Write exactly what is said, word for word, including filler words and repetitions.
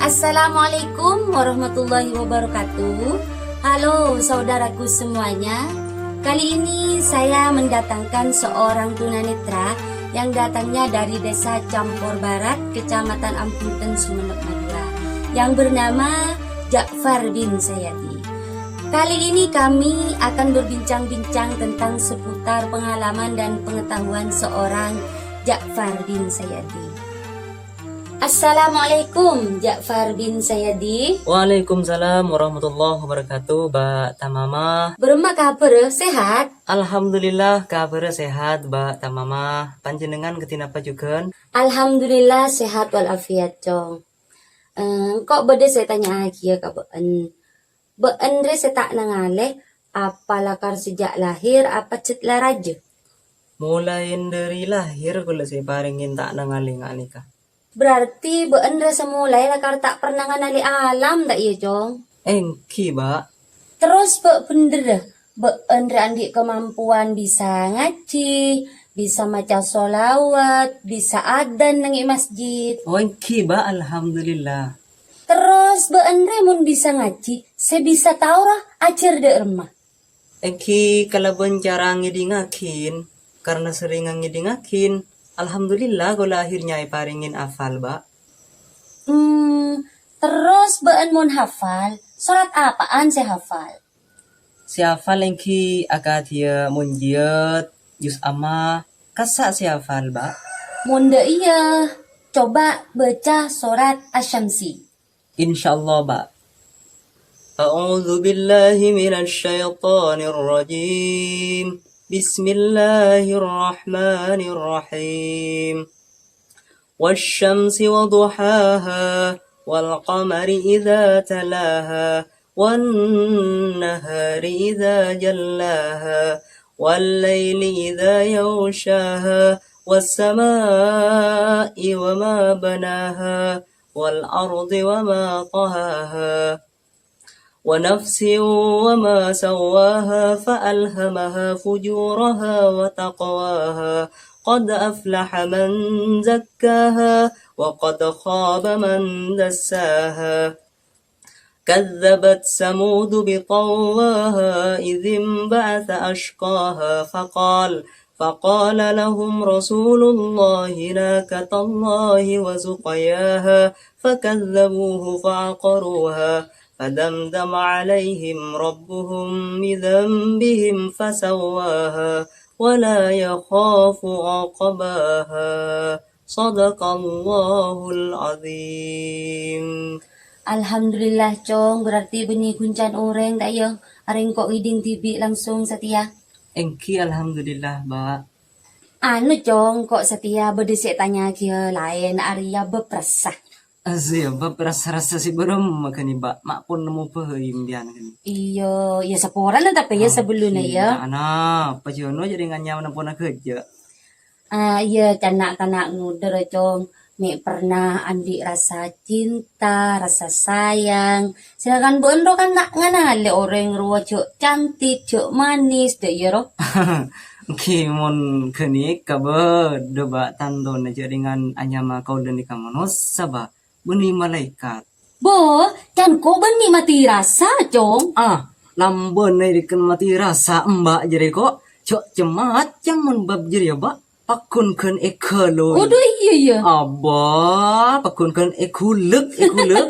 Assalamualaikum warahmatullahi wabarakatuh. Halo saudaraku semuanya. Kali ini saya mendatangkan seorang tunanetra yang datangnya dari Desa Campur Barat, Kecamatan Ampunten, Sumenep, Madura, yang bernama Ja'far bin Sayadi. Kali ini kami akan berbincang-bincang tentang seputar pengalaman dan pengetahuan seorang Ja'far bin Sayadi. Assalamualaikum, Ja'far bin Sayadi. Waalaikumsalam warahmatullahi wabarakatuh, Mbak Tamama. Bârâmma kabhârrâ, sehat? Alhamdulillah, kabhârrâ sehat, Mbak Tamama. Panjhennengngan kadhi napa jhughân? Alhamdulillah, sehat walafiat, Cong. Eh, engko' bâdâ sè ètanya'aghiyâ ka bâ'en. Bâ'en rè sè ta' nangalè, apa lakar sejak lahir, apa cè' la rajâ? Molaè dhâri lahir kaulâ sè èparèngè ta' nangalè nga' nèka. Berarti bâ'en rè sè molaè lakar ta' pernah nganalè alam, ta' iyâ, Cong? Èngghi, Mbak. Terros bâ' bhendherrâ, bâ'en rè andi' kamampowan bisa ngajhi, bisa maca sholawat, bisa adzan neng è masjid. Oh, èngghi, Mbak, alhamdulillah. Terros bâ'en rè mon bisa ngajhi, sè bisa tao ra ajhâr dâ' remma? Èngghi kalabân cara ngèdingngaghin, karna serrèngnga ngèdingngaghin, alhamdulillah kaulâ akhirnya èparèngè afal, Mbak. Hmm, terros bâ'en mon hafal, sorat apaan sè hafal? Sè hafal èngghi akadhiyâ Munjiyat, Juz Amma, kassa' sè hafal, Mbak. Mon dâ' iyâ, coba baca sorat Asy-Syamsi. Insyaallah, Mbak. A'udzu billahi minasy syaithanir rajim. Bismillahirrahmanirrahim. Wasysyamsi wa duhaha, wal qamari idza talaha, wan nahari idza jallaha, wal laili idza yaghsyaha, was sama'i wa ma banaha, wal ardi wa ma tahaha. ونفس وما سواها فألهمها فجورها وتقواها. قد أفلح من زكاها وقد خاب من دساها. كذبت ثمود بطغواها إذ انبعث أشقاها فقال، فقال لهم رسول الله ناقة الله وسقياها فكذبوه فعقروها فدمدم عليهم ربهم بذنبهم فسواها ولا يخاف عقباها. Shadaqallahul azim. Alhamdulillah, Cong. Berarti bânnè ghun can orèng, ta' iyâ? Arèya engko' ngèdhing dhibi' langsung satèya. Èngghi, alhamdulillah, Mbak. Anu, Cong, ko' satèya bâdâ sè ètanya'aghiyâ laèn, arèya bab rassa. Asè, bab rassa-rassa sè bârâmma ghânèka, Mbak? Ma' pon nemmo bhâi empèyan ghânèka. Iyâ, iyâ saporana tapè iyâ, sabellunna iyâ. Ana, apa jhâ' napa jhâ' rèng anyama pon aghâjâ'? Ah, iyâ, can na'-kana' ngodâ, Cong. Mè' pernah andi' rassa cinta, rassa sayang. Sedangkan bâ'en ro kan ta' nganalè orèng rowa jhâ' cantik, jhâ' manis, dâ' iyâ ro? Èngghi mon ghânèka bâdâ, Mbak, tantona jhâ' rèng anyama kaulâ nèka manossa, Mbak. Bânnè malaèkat. Bo, can ko' bânnè matè rassa, Cong. Ah, lambâna rèken matè rassa, Mbak, jârèya ko'. Jhâ' cem-macem mon bab jârèya, Mbak. Paggun ghân èghâlui. Waduh, iyâ, iyâ. Abâ, paggun ghân èghulek, èghulek.